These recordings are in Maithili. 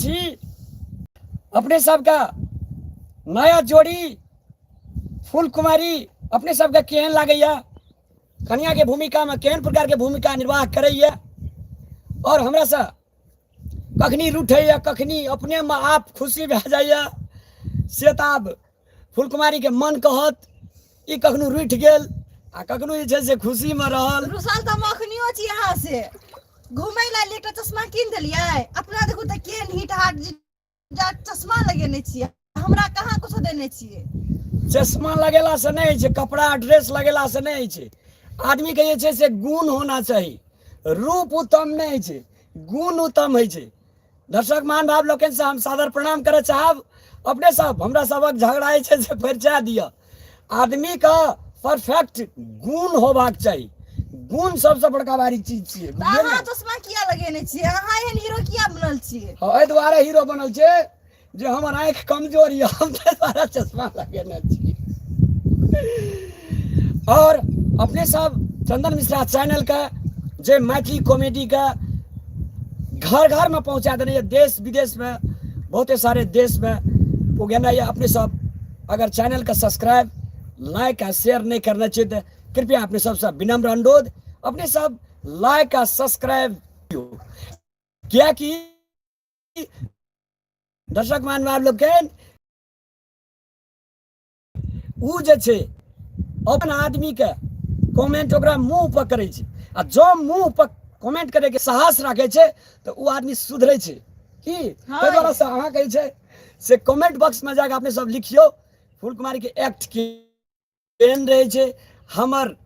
छी अपने सबके नया जोड़ी फूल कुमारी अपने सबके केहन लागैया कनिया के भूमिका में केहन प्रकार के भूमिका निर्वाह करैया और हमरा से कखनी रूठैया कखनी अपने में आप खुशी भए जाइया से तऽ आब फूल कुमारी के मन कहत ई कखनो रूठि गेल आ कखनो जे छै से खुशी में रहल। रुसल तऽ हम अखनियो छी अहाँ से घुमै ला एकटा चश्मा कीन देलियै अपना देखू तऽ केहन हिट हाट जा चश्मा लगेने छियै हमरा कहाँ कुछो देने छियै। चश्मा लगेला से नहि होइ छै, कपड़ा ड्रेस लगेला से नहि होइ छै, आदमी के जे छै से गुण होना चाही, रूप उत्तम नहि होइ छै, गुण उत्तम होइ छै। दर्शक महानुभाव लोकनि से हम सादर प्रणाम करय चाहब। अपने सब हमरा सबक झगड़ा जे छै से परिचय दिअ, आदमी के परफेक्ट गुण होबाक चाही, गुण सबसे बड़का भारी चीज छियै। तऽ बुझलियै अहाँ ने? चश्मा किया लगेने छियै? अहाँ एहन हीरो किया बनल छियै? हँ, एहि दुआरे हीरो बनल छै जे हमर आँखि कमजोर यऽ, हम ताहि दुआरे चश्मा लगेने छी। और अपने सब चंदन मिश्रा चैनल के जे मैथिली कॉमेडी के घर घर में पहुंचा देने यऽ, देश विदेश में बहुते सारे देश में पुगेने यऽ। अपने सब अगर चैनल के सब्सक्राइब लाइक आ शेयर नहीं करने छियै तऽ कृपया अपने सबसे विनम्र अनुरोध, अपने सब लाइक आ सब्सक्राइब दियौ, कियाकि दर्शक महानुभाव लोकनि उ जे छै अपन आदमी के कमेंट ओकरा मुंह पर करै छै, आ जँ मुंह पर कमेंट करे के साहस राखै छै तऽ उ आदमी सुधरै छै। की ताहि दुआरे से अहाँ कहै छै से कमेंट बॉक्स में जाके अपने सब लिखियौ फूल कुमारी के एक्ट केहन रहै छै। हमर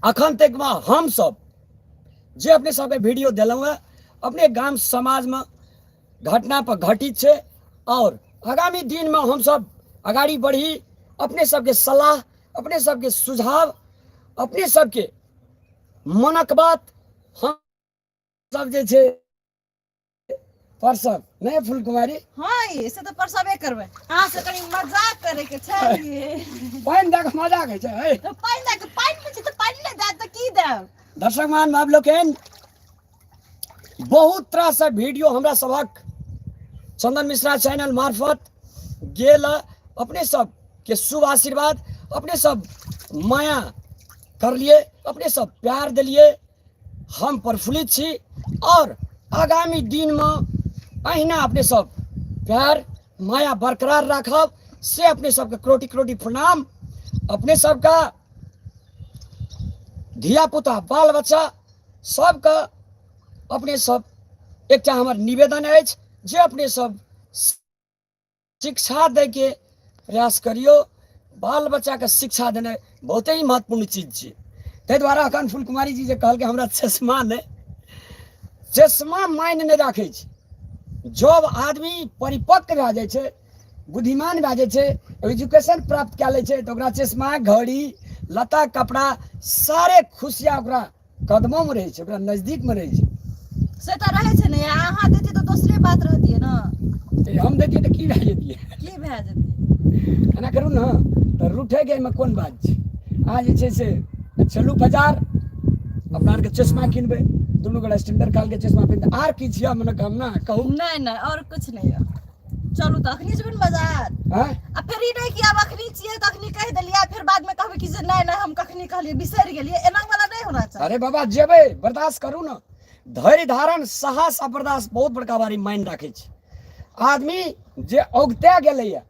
अखन तक में हम सब जे अपने सबके वीडियो देलहुँ हँ अपने गाम समाज में घटना पर घटित छै, और आगामी दिन में हम सब अगाड़ी बढ़ी, अपने सबके सलाह, अपने सबके सुझाव, अपने सबके मनक बात हम सब जे छै परसब नहि फूल कुमारी? हाँ, ये से तऽ परसबे करबै, अहाँ से कनि मजाक करे के छै। पानि दऽ कऽ मजाक होइ छै, है? तऽ पानि दऽ कऽ, पानि मे छै तऽ पानि नहि देब तऽ की देब? दर्शक महानुभाव लोकनि, बहुत तरह से वीडियो हमरा सभक चंदन मिश्रा चैनल मार्फत गेल। अपने सब के शुभ आशीर्वाद, अपने सब माया करलिए, अपने सब प्यार दिलिए, हम प्रफुल्लित छी और आगामी दिन में अहिना अपने सब प्यार माया बरकरार राखब, से अपने सबके क्रोटि क्रोटि प्रणाम। अपने सबका धिया पुता बाल बच्चा सबके अपने सब एकटा हमर निवेदन अछि जे अपने सब शिक्षा दैके प्रयास करियौ। बाल बच्चाके शिक्षा देनाइ बहुते ही महत्वपूर्ण चीज छै। ताहि दुआरे अखन फूल कुमारी जी जे कहलकै हमरा चश्मा नहि, चश्मा मायने नहि राखै छै। जब आदमी परिपक्व भए जाइ छै, बुद्धिमान भए जाइ छै, एजुकेशन प्राप्त कए लै छै, तऽ ओकरा चश्मा, घड़ी, लत्ता, कपड़ा सारे खुशियाँ ओकरा कदमों में रहै छै, ओकरा नजदीक में रहै छै। से तऽ रहै छै ने, अहाँ दैतियै तऽ दोसरे बात रहतियै ने। ए, हम दैतियै तऽ की भए जैतियै? की भए जैतियै? एना करू ने तऽ रूठैके एहिमे कोन बात छै? अहाँ जे छै से चलू बाजार, अपना आरके चश्मा किनबै, दुनू गोटा स्टैंडर्ड काल के चश्मा पहिनतै। आर किछु यऽ मनोकामना कहू? नहि नहि, आओर किछु नहि यऽ। चलू तऽ अखनी जेबै ने बाजार। आँय? आ फेर ई नहि कि आब अखनी छियै तऽ अखनी कहि देलियै आ फेर बादमे कहबै कि जे नहि नहि हम कखनी कहलियै बिसरि गेलियै, एना वाला नहि होना चाही। अरे बाबा जेबै, बर्दाश्त करू ने, धैर्य धारण, साहस आ बर्दाश्त बहुत बड़का भारी मानि राखै छै। आदमी जे औगता गेलैया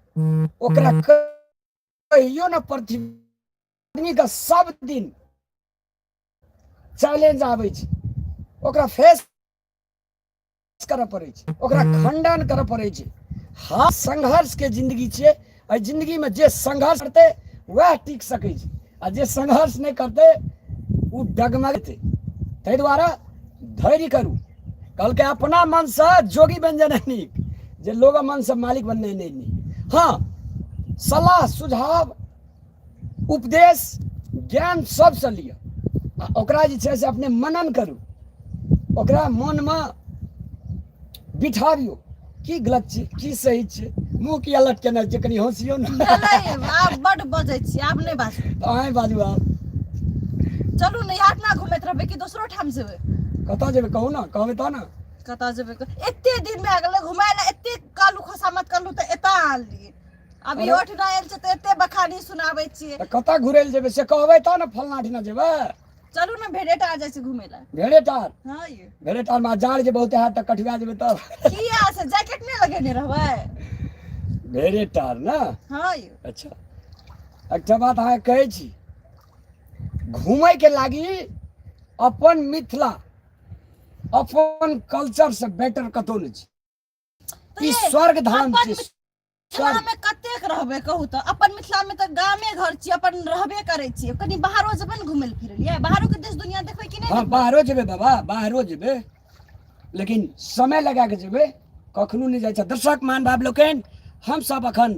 ओकरा कहियो ने पृथ्वी आदमी के सब दिन चैलेंज आबै छै, ओकरा फेस करऽ पड़ै छै, ओकरा खंडन करऽ पड़ै छै। हाँ, संघर्ष के जिंदगी छियै। एहि जिंदगी में जे संघर्ष करतै वएह टिक सकै छै, आ जे संघर्ष नहि करतै ओ डगमगेतै। ताहि दुआरे धैर्य करू। कहलकै अपना मनसँ जोगी बनि जेनाइ नीक, जे लोग मनसँ मालिक बननाइ नहि नीक। हाँ, सलाह सुझाव उपदेश ज्ञान सबसँ लिअ आ ओकरा जे छै से अपने मनन करू, ओकरा मनमे बिठाबियौ की गलत छै की सही छै। मुँह किया लटकेने छै, कनि हँसियौ ने। भेलै, आब बड्ड बजै छी, आब नहि बाजू। तऽ अहेँ बाजू आब। चलू ने, यातना घुमैत रहबै कि दोसरो ठाम जेबै? कतऽ जेबै कहू ने, कहबै तब ने। कतऽ जेबै एते दिन भए गेलै घुमाय लए एते कालू खोसामत करलू तऽ एतऽ आनलियै अभी अरे- ओठना आयल छै तऽ एते बखानी सुनाबै छियै तऽ कतऽ घुरै लए जेबै से कहबै तब ने फलना ठिना जेबै चलू ने भेड़ेटा जाइ छै घुमै लए भेड़ेटार हँ ये भेड़ेटार मे जाड़ जे बहुते हैत तऽ कठुआ जेबै तब किया से जैकेट नहि लगेने रहबै भेड़ेटार ने हँ ये अच्छा एकटा बात अहाँके कहै छी घूमयके लागी अपन मिथिला अपन कल्चर से बेटर कतौ नहि छै तऽ ई ये, स्वर्ग धाम अपन छै मिथिला स्वर्ग मे कतेक रहबै कहू तऽ अपन मिथिला मे तऽ गामे घर छियै अपन रहबे करै छियै कनि बाहरो जेबै ने घुमै लए फिरै लए बाहरो के देश दुनिया देखबै कि नहि हँ देखबै बाहरो जेबै बाबा बाहरो जेबै लेकिन समय लगा के जेबै कखनो नहि जाइ छै दर्शक मान भाव लोकनि हमसब अखन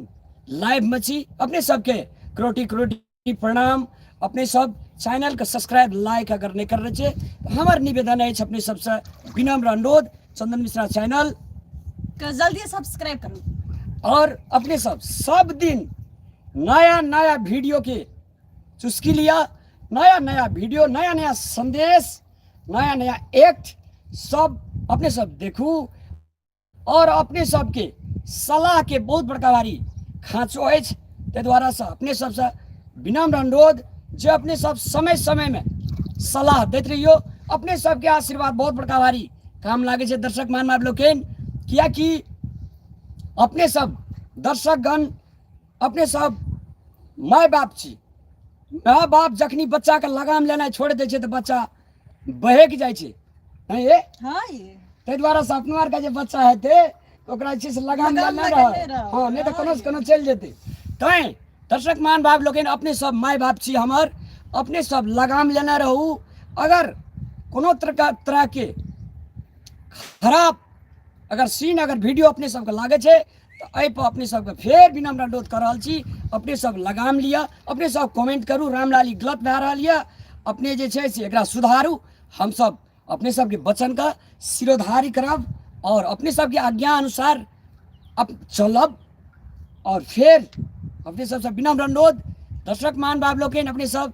लाइवमे छी अपने सबके क्रोटी क्रोटी प्रणाम अपने सब चैनलके सब्सक्राइब लाइक अगर नहि करने छियै तऽ हमर निवेदन अछि अपने सबसँ विनम्र अनुरोध चंदन मिश्रा चैनल के जल्दी सब्सक्राइब करू और अपने सब सब दिन नया नया वीडियो के चुस्की लिया नया नया वीडियो नया नया संदेश नया नया एक्ट सब अपने सब देखू और अपने सबके सलाह के बहुत बड़का भारी खाँचो अछि ताहि दुआरे से अपने सबसँ विनम्र अनुरोध जे अपने सब समय समय में सलाह दैत रहियो अपने सबके आशीर्वाद बहुत बड़का भारी काम लागै छै दर्शक मान मार लोकनि कियाकि अपने सब दर्शकगण अपने सब माय बाप छी माय बाप जखनी बच्चाके लगाम लेनाइ छोड़ि दै छै तऽ बच्चा बहकि जाइ छै नहि ये हाँ ये ताहि दुआरे से अपनो आरके जे बच्चा हेतै तऽ ओकरा जे छै से लगाम लगाम लेने लगेने रहत रहब। हँ नहि तऽ हँ कोनो से ये। कोनो चलि जेतै तैँ दर्शक मान बाप लोकनि अपने सब माय बाप छी हमर अपने सब लगाम लेने रहू अगर कोनो तरह तरहके खराब अगर सीन अगर वीडियो अपने सबके लागै छै तऽ एहिपर अपने सबके फेर विनम्र अनुरोध कऽ रहल छी अपने सब लगाम लिअ अपने सब कमेंट करू रामलाल ई गलत भए रहल यऽ अपने जे छै से एकरा सुधारू हमसब अपने सबके वचनके सिरोधारी करब आओर अपने सबके आज्ञा अनुसार अप चलब आओर फेर अपने सबसँ विनम्र अनुरोध दर्शक मान बाब लोकनि अपने सब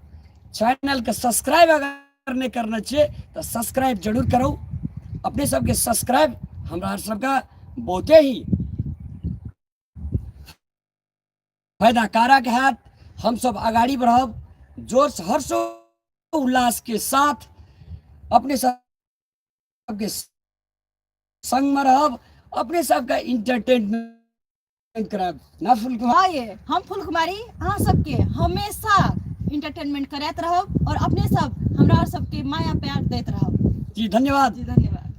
चैनलके सब्सक्राइब अगर नहि करने छियै तऽ सब्सक्राइब जरूर करू अपने सबके सब्सक्राइब हमरा सबके बहुते ही फायदा कारक हैत हमसब अगाड़ी बढ़ब जोर हर्षो उल्लास के साथ अपने सबके संगमे रहब अपने सबके इंटरटेनमेंट करायब ना फुल कुमारी हाँ ये हम फूल कुमारी अहाँ सबके हमेशा इंटरटेनमेंट करैत रहब और अपने सब हमरा सबके माया प्यार दैत रहब जी धन्यवाद जी धन्यवाद।